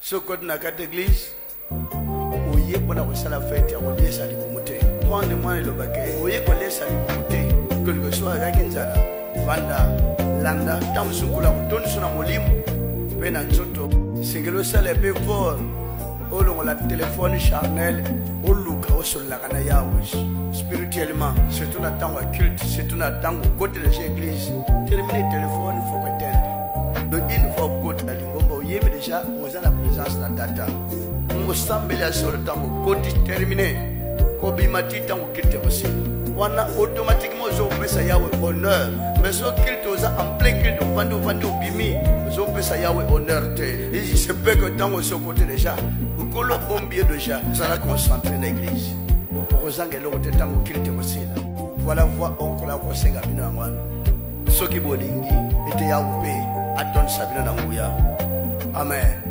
Soki okoti na kati eglise, oye mpona kosala fete ya koliesa libumu te. Prendre mwana eloba ke oye koliesa libumu te, quelque soit azalaki nzala, vanda, landa ntango mosusu nkolo akotondisa na molimo mpe na nzoto. Esengeli osala mpe effort, olongola telefone charnel, oluka osololaka na Yawe spirituellement, surtout na ntango ya culte, surtout na ntango okotela je église. Termine telefone, faut éteindre. Donc une fois okota na lingomba, oyebi déjà oza na présence na tata. Mosambeli ya solo, ntango okoti, termine, kobima ti ntango culte kosila wana, automatiquement ozopesa Yawe honneur. Mais soki culte, oza en plein culte, ovandi, ovandi, obimi, ozopesa Yawe honneur te. Il se peut que ntango osi okoti déjà, nkolo abombi ye déjà. Ozala concentré na église, okozanga eloko te ntango culte kosila. Voilà voi onkola kosenga bino yango wana. Soki bolingi ete Yawe mpe atondisa bino na nguya, amen.